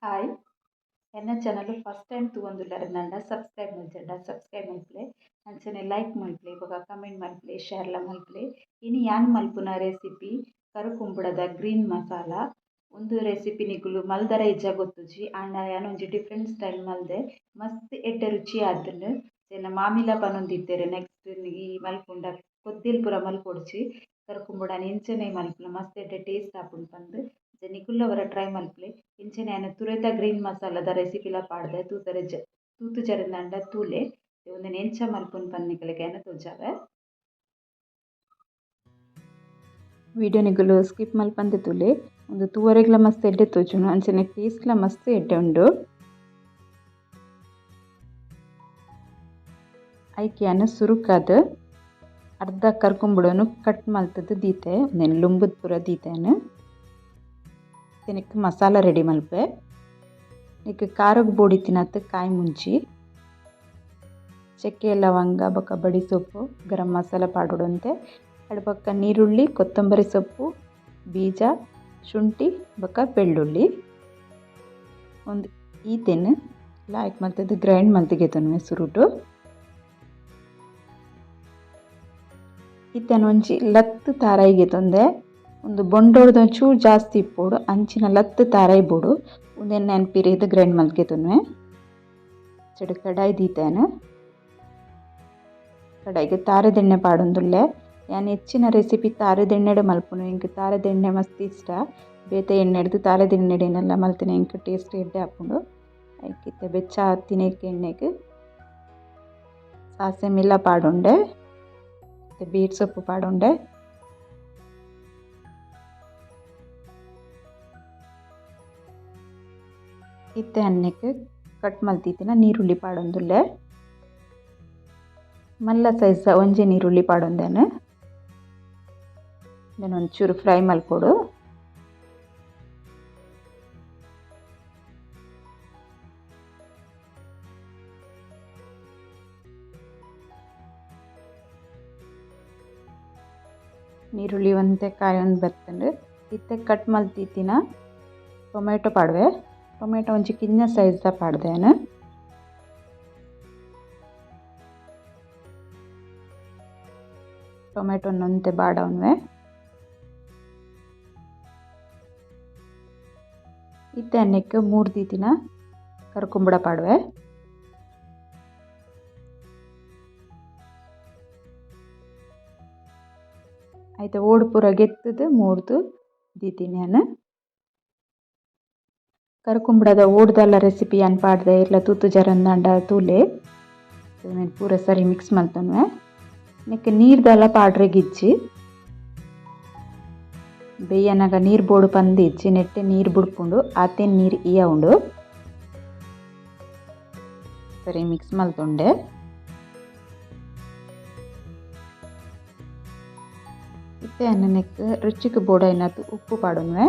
Hi, ಎನ್ನ channel first time ತೂವೊಂದುಲ್ಲೆರ್ subscribe ಮಲ್ಜಂಡ subscribe ಮಲ್ಪುಲೆ, ಅಂಚನೆ ಲೈಕ್ ಮಲ್ಪುಲೆ, ಬೊಕ ಕಮೆಂಟ್ ಮಲ್ಪುಲೆ, ಶೇರ್ಲ ಮಲ್ಪುಲೆ. ಇನಿ ಯಾನ್ ಮಲ್ಪುನ ರೆಸಿಪಿ ಕರುಕುಂಬುಡದ ಗ್ರೀನ್ ಮಸಾಲ. ಉಂದು ರೆಸಿಪಿ ನಿಕುಲು ಮಲ್ದರ ಇಜ್ಜ ಗೊತ್ತುಜಿ, ಆಂಡ ಯಾನ್ ಒಂಜಿ ಡಿಫ್ರೆಂಟ್ ಸ್ಟೈಲ್ ಮಲ್ದೆ, ಮಸ್ತ್ ಎಡ್ಡೆ ರುಚಿ ಆತುಂಡು. ಎನ್ನ ಮಾಮಿಲ ಪನೊಂದಿತ್ತೆರ್ ನೆಕ್ಸ್ಟ್ ಈ ಮಲ್ಪುಂಡ ಕೊದ್ದಿಲ್ ಪೂರ ಮಲ್ಪೊಡ್ಚಿ, ಕರುಕುಂಬುಡನ್ ಇಂಚನೆ ಮಲ್ಪುಲ ಮಸ್ತ್ ಎಡ್ಡೆ ಟೇಸ್ಟ್ ಆಪುಂಡು ಪಂದ್. ನಿಕುಲ್ಲ ಒರ ಟ್ರೈ ಮಲ್ಪುಲೆ. ಇಂಚನೆ ಯಾನ್ ತುರೆತ ಗ್ರೀನ್ ಮಸಾಲದ ರೆಸಿಪಿಲ ಪಾಡ್ದೆ, ತೂತರೆ ತೂತು ಜರಂದಾಂಡ ತೂಲೆ. ಉಂದೆನ್ ಎಂಚ ಮಲ್ಪುನು ಪಂದ್ ನಿಕಲೆಗ್ ಯಾನ್ ತೋಜಾವೆ. ವಿಡಿಯೋ ನಿಕುಲು ಸ್ಕಿಪ್ ಮಲ್ಪಂದೆ ತೂಲೆ. ಉಂದು ತೂವರೆಗ್ಲ ಮಸ್ತ್ ಎಡ್ಡೆ ತೋಜುಂಡು, ಅಂಚನೆ ಟೇಸ್ಟ್ಲ ಮಸ್ತ್ ಎಡ್ಡೆ ಉಂಡು. ಐಕ್ ಯಾನ್ ಸುರುಕಾದ್ ಅರ್ಧ ಕರ್ಕುಂಬುಡನು ಕಟ್ ಮಲ್ತುದು ದೀತೆ, ಉಂದೆನ್ ಲುಂಬುದು ಪೂರ ದೀತೆ. ನೆಕ್ಕ್ ಮಸಾಲ ರೆಡಿ ಮಲ್ಪೆ. ನೆಕ್ಕ್ ಖಾರಗ್ ಬೋಡಿತ್ತಿನತ್ ಕಾಯಿ ಮುಂಚಿ, ಚಕ್ಕೆ ಲವಂಗ ಬೊಕ ಬಡಿ ಸೊಪ್ಪು, ಗರಂ ಮಸಾಲ ಪಾಡೊಡಂತೆ. ಅಡ್ ಬೊಕ್ಕ ನೀರುಳ್ಳಿ, ಕೊತ್ತಂಬರಿ ಸೊಪ್ಪು, ಬೀಜ, ಶುಂಠಿ ಬೊಕ ಬೆಳ್ಳುಳ್ಳಿ ಒಂದು ಈತೆನ್ ಲಾಯ್ಕ್ ಮಲ್ತುದು ಗ್ರೈಂಡ್ ಮಲ್ತ್ ಗೆತೊನುವೆ ಸುರುಟು. ಇತ್ತೆನ್ ಒಂಜಿ ಲತ್ತ್ ತಾರಾಯಿ ಗೆತೊಂದೆ, ಉಂದು ಬೊಂಡೊಡ್ದು ಒಂಚೂರು ಜಾಸ್ತಿ ಇಪ್ಪೊಡು, ಅಂಚಿನ ಲತ್ತ್ ತಾರಾಯಿ ಬೋಡು. ಉಂದೆನ್ ಯಾನ್ ಪಿರೇದ್ ಗ್ರೈಂಡ್ ಮಲ್ತ್ ಗೆತೊನುವೆ. ಚೆಡು ಕಡಾಯಿ ದೀತೇನೆ, ಕಡಾಯಿಗ್ ತಾರೆದೆಣ್ಣೆ ಪಾಡೊಂದುಲ್ಲೆ. ಯಾನ್ ಹೆಚ್ಚಿನ ರೆಸಿಪಿ ತಾರೆದೆಣ್ಣೆಡ್ ಮಲ್ಪುನು, ಎಂಕ್ ತಾರೆದೆಣ್ಣೆ ಮಸ್ತ್ ಇಷ್ಟ. ಬೇತೆ ಎಣ್ಣೆಡ್ದು ತಾರೆದೆಣ್ಣೆಡ್ ಏನೆಲ್ಲ ಮಲ್ತಿನ ಎಂಕ್ ಟೇಸ್ಟ್ ಎಡ್ಡೆ ಆಪುಂಡು. ಐಕ್ ಇತ್ತೆ ಬೆಚ್ಚ ಆತಿನೆಕ್ ಎಣ್ಣೆಗ್ ಸಾಸೆಮಿಲ ಪಾಡೊಂಡೆ, ಇತ್ತೆ ಬೇರ್ ಸೊಪ್ಪು ಪಾಡೊಂಡೆ. ಇತ್ತೆ ಅನ್ನೆಕ್ ಕಟ್ ಮಲ್ತಿತ್ತಿನ ನೀರುಳ್ಳಿ ಪಾಡೊಂದುಲ್ಲೆ. ಮಲ್ಲ ಸೈಜ್ ಒಂಜಿ ನೀರುಳ್ಳಿ ಪಾಡೊಂದೇನು. ಉಂದೆನ್ ಒಂಚೂರು ಫ್ರೈ ಮಲ್ಪೊಡು. ನೀರುಳ್ಳಿ ಒಂತೆ ಕಾಯೊಂದು ಬತ್ತುಂಡು. ಇತ್ತೆ ಕಟ್ ಮಲ್ತಿತ್ತಿನ ಟೊಮೆಟೊ ಪಾಡುವೆ. ಟೊಮೆಟೊ ಒಂಜಿ ಕಿನ್ನ ಸೈಜ್ದ ಪಾಡ್ದೇನು. ಟೊಮೆಟೊ ಒಂತೆ ಬಾಡವನ್ವೆ. ಇತ್ತೆ ಅನ್ನೆಕ್ ಮೂರು ದೀತಿನ ಕರುಕುಂಬುಡ ಪಾಡುವೆ. ಐತ ಓಡು ಪೂರ ಗೆತ್ತುದು ಮೂರ್ದು ದೀತಿನಿ ಯಾನ್. ಕರುಕುಂಬುಡದ ಓಡ್ದಲ್ಲ ರೆಸಿಪಿ ಯಾನ್ ಪಾಡ್ದೆ, ಇರ್ಲ ತೂತು ಜರಂದಾಂಡ ತೂಲೆ. ಪೂರ ಸರಿ ಮಿಕ್ಸ್ ಮಲ್ತೊನುವೆ. ನೆಕ್ಕ್ ನೀರ್ದಲ್ಲ ಪಾಡ್ರೆಗಿಜ್ಜಿ, ಬೇಯನಗ ನೀರು ಬೋಡು ಪಂದ್ ಇಜ್ಜಿ, ನೆಟ್ಟೆ ನೀರು ಬುಡ್ಪುಂಡು, ಆತೆ ನೀರು ಇಯ ಉಂಡು. ಸರಿ ಮಿಕ್ಸ್ ಮಲ್ತೊಂಡೆ. ಇತ್ತೆ ನೆಕ್ಕ್ ರುಚಿಕ್ ಬೋಡಾಯಿನಾತ್ ಉಪ್ಪು ಪಾಡೊನುವೆ.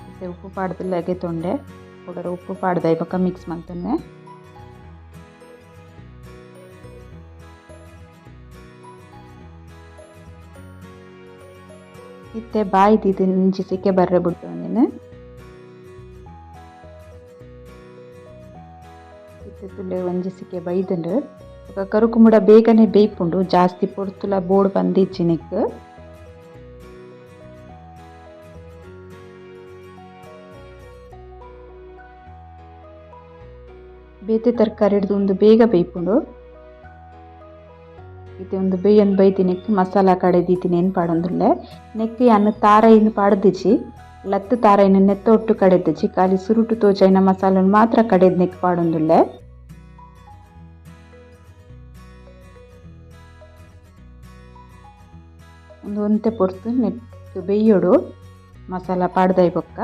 ಇತ್ತೆ ಉಪ್ಪು ಪಾಡ್ದ್ ಲಗೆತೊಂಡೆ. ಕುಡೊರ ಉಪ್ಪು ಪಾಡ್ದ್ ಬೊಕ ಮಿಕ್ಸ್ ಮಲ್ತೊನುವೆ. ಇತ್ತೆ ಬಾಯಿ ದೀದ್ ಒಂಜಿ ಸಿಕೆ ಬರ್ರೆ ಬುಡ್ಪೆ ಉಂದೆನ್. ಇತ್ತೆ ತೂಲೆ ಒಂಜಿ ಸಿಕೆ ಬೈದುಂಡು. ಬೊಕ ಕರುಕುಂಬುಡ ಬೇಗನೆ ಬೇಯ್ಪುಂಡು, ಜಾಸ್ತಿ ಪೊರ್ತುಲ ಬೋಡು ಪಂದ್ ಇಜ್ಜಿ ನೆಕ್ಕ್. ಬೇತೆ ತರಕಾರಿಡ್ದು ಉಂದು ಬೇಗ ಬೇಯ್ಪುಂಡು. ಇತ್ತೆ ಉಂದು ಬೇಯೊಂದು ಬೈದಿನೆಕ್ಕ್ ಮಸಾಲ ಕಡೆ ದೀತಿನೆನ್ ಪಾಡೊಂದುಲ್ಲೆ. ನೆಕ್ಕ್ ಯಾನ್ ತಾರಾಯಿನ್ ಪಾಡ್ದಿಜಿ, ಲತ್ತ್ ತಾರಾಯಿನ್ ನೆತ್ತ ಒಟ್ಟು ಕಡೆದಿಜಿ, ಖಾಲಿ ಸುರುಟು ತೋಜಾಯಿನ ಮಸಾಲೆನ್ ಮಾತ್ರ ಕಡೆದ್ ನೆಕ್ಕ್ ಪಾಡೊಂದುಲ್ಲೆ. ಉಂದು ಒಂತೆ ಪೊರ್ತು ನೆಟ್ಟ್ ಬೇಯೊಡು ಮಸಾಲ ಪಾಡ್ದಾಯಿ ಬೊಕ್ಕ.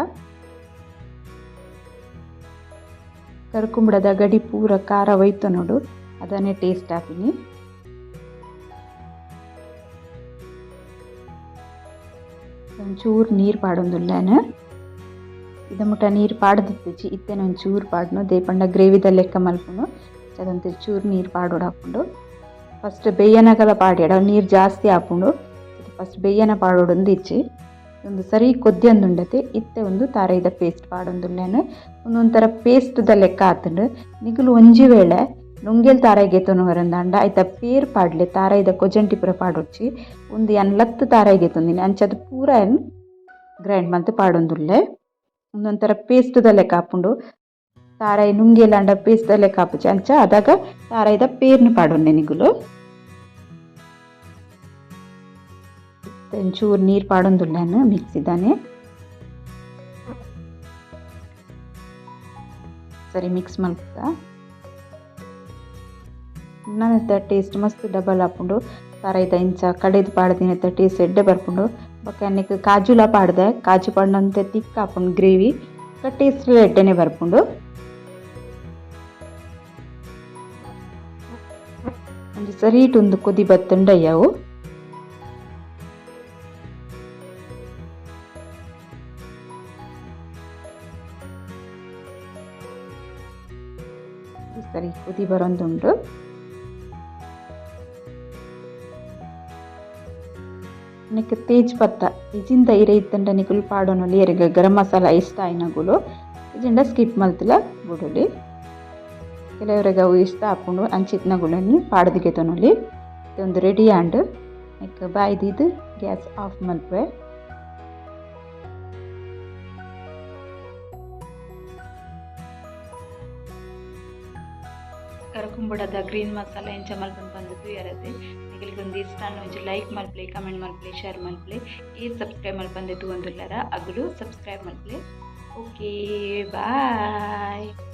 ಕರುಕುಂಬುಡದ ಗಡಿ ಪೂರ ಖಾರ ಒಯ್ತೊನೊಡು, ಅದನೆ ಟೇಸ್ಟ್ ಆಪಿನಿ. ಒಂಚೂರು ನೀರು ಪಾಡೊಂದುಲ್ಲೆ ಯಾನ್. ಇದ ಮುಟ ನೀರು ಪಾಡ್ದಿತ್ತಿಜಿ, ಇತ್ತೆನೆ ಒಂಚೂರು ಪಾಡ್ನು, ದೇಪಂಡ ಗ್ರೇವಿದ ಲೆಕ್ಕ ಮಲ್ಪುನು, ಅದಂತೆ ಚೂರು ನೀರು ಪಾಡೊಡಾಪುಂಡು. ಫಸ್ಟ್ ಬೇಯನಗಲ ಪಾಡ್ಯಡ ನೀರು ಜಾಸ್ತಿ ಆಪುಂಡು, ಫಸ್ಟ್ ಬೆಯ್ಯನ ಪಾಡೊಡೊಂದು ಇಜ್ಜಿ ಒಂದು ಸರಿ ಕೊದ್ಯಂದುಂಡತೆ ಇತ್ತೆ ಒಂದು ತಾರೈದ ಪೇಸ್ಟ್ ಪಾಡೊಂದುಲ್ಲೇನು ಒಂದೊಂಥರ ಪೇಸ್ಟ್ದ ಲೆಕ್ಕ ಆತುಂಡು. ನಿಗುಲು ಒಂಜಿ ವೇಳೆ ನುಂಗೆಲ್ ತಾರಾಯಿ ಗೆತೊನುವರಂದಾಂಡ ಐತ ಪೇರ್ ಪಾಡ್ಲೆ, ತಾರಾಯಿದ ಕೊಜಂಟಿ ಪೂರ ಪಾಡೊಡ್ಚಿ. ಉಂದು ಯಾನ್ ಲತ್ತ್ ತಾರಾಯಿ ಗೆತೊಂದಿನಿ, ಅಂಚಾದ್ ಪೂರ ಯಾನ್ ಗ್ರೈಂಡ್ ಮಲ್ತ್ ಪಾಡೊಂದುಲ್ಲೆ. ಉಂದೊಂಥರ ಪೇಸ್ಟ್ದ ಲೆಕ್ಕ ಆಪುಂಡು. ತಾರಾಯಿ ನುಂಗೆಲ್ ಆಂಡ ಪೇಸ್ಟ್ದ ಲೆಕ್ಕ ಆಪುಜಿ, ಅಂಚ ಅದಾಗ ತಾರಾಯಿದ ಪೇರ್ನ್ ಪಾಡೊನ್ನೆ ನಿಗುಲು. ಒಂಚೂರು ನೀರು ಪಾಡೊಂದುಲ್ಲೇನು ಮಿಕ್ಸಿದಾನೆ. ಸರಿ ಮಿಕ್ಸ್ ಮಲ್ಪುಗ. ನನತ ಟೇಸ್ಟ್ ಮಸ್ತ್ ಡಬಲ್ ಆಪುಂಡು. ತಾರಾಯಿದ ಇಂಚ ಕಡೆದು ಪಾಡ್ದಿನೆತ್ತ ಟೇಸ್ಟ್ ಎಡ್ಡೆ ಬರ್ಪುಂಡು. ಬೊಕ್ಕ ನೆಕ್ಕ್ ಕಾಜುಲ ಪಾಡ್ದೆ, ಕಾಜು ಪಾಡ್ನಂತೆ ತಿಕ್ ಆಪುಂಡು ಗ್ರೇವಿ, ಬೊಕ್ಕ ಟೇಸ್ಟ್ ಎಡ್ಡೆನೆ ಬರ್ಪುಂಡು. ಒಂಜಿ ಸರೀಟ್ ಉಂದು ಕೊದಿ ಬತ್ತುಂಡ ಅವು. ಸರಿ ಕುದಿ ಬರೊಂದುಂಡು. ನೆಕ್ಕ್ ತೇಜ್ ಪತ್ತ ಇಜಿಂದ ಇರೆ ಇತ್ತಂಡ ನಿಕುಲು ಪಾಡೊನೊಲಿ, ಎರೆಗ್ ಗರಂ ಮಸಾಲ ಇಷ್ಟ ಆಯಿನಗುಲು. ಇಜಿಂಡ ಸ್ಕಿಪ್ ಮಲ್ತ್ಲ ಬುಡೊಲಿ. ಕೆಲವರೆಗ್ ಅವು ಇಷ್ಟ ಆಪುಂಡು, ಅಂಚಿತ್ತಿನಗುಲೆನ್ ಪಾಡ್ದ್ ಗೆತೊನೊಲಿ. ಉಂದು ರೆಡಿ ಆಂಡ್. ನೆಕ್ಕ್ ಬಾಯಿ ದೀದ್ ಗ್ಯಾಸ್ ಆಫ್ ಮಲ್ಪುವೆ. ಕರಕುಂಬುಡದ ಗ್ರೀನ್ ಮಸಾಲ ಎಂಚ ಮಲ್ಪುನು ಪಂದ್ ತೂಯರತೆ. ನಿಗಲ್ಗ್ ಉಂದು ಇಷ್ಟ ಆಂಡ ಒಂಜಿ ಲೈಕ್ ಮಲ್ಪುಲೆ, ಕಮೆಂಟ್ ಮಲ್ಪುಲೆ, ಶೇರ್ ಮಲ್ಪುಲೆ. ಏರ್ ಸಬ್ಸ್ಕ್ರೈಬ್ ಮಲ್ಪಂದೆ ತೂವೊಂದುಲ್ಲೆರ ಅಗುಲು ಸಬ್ಸ್ಕ್ರೈಬ್ ಮಲ್ಪುಲೆ. Okay bye.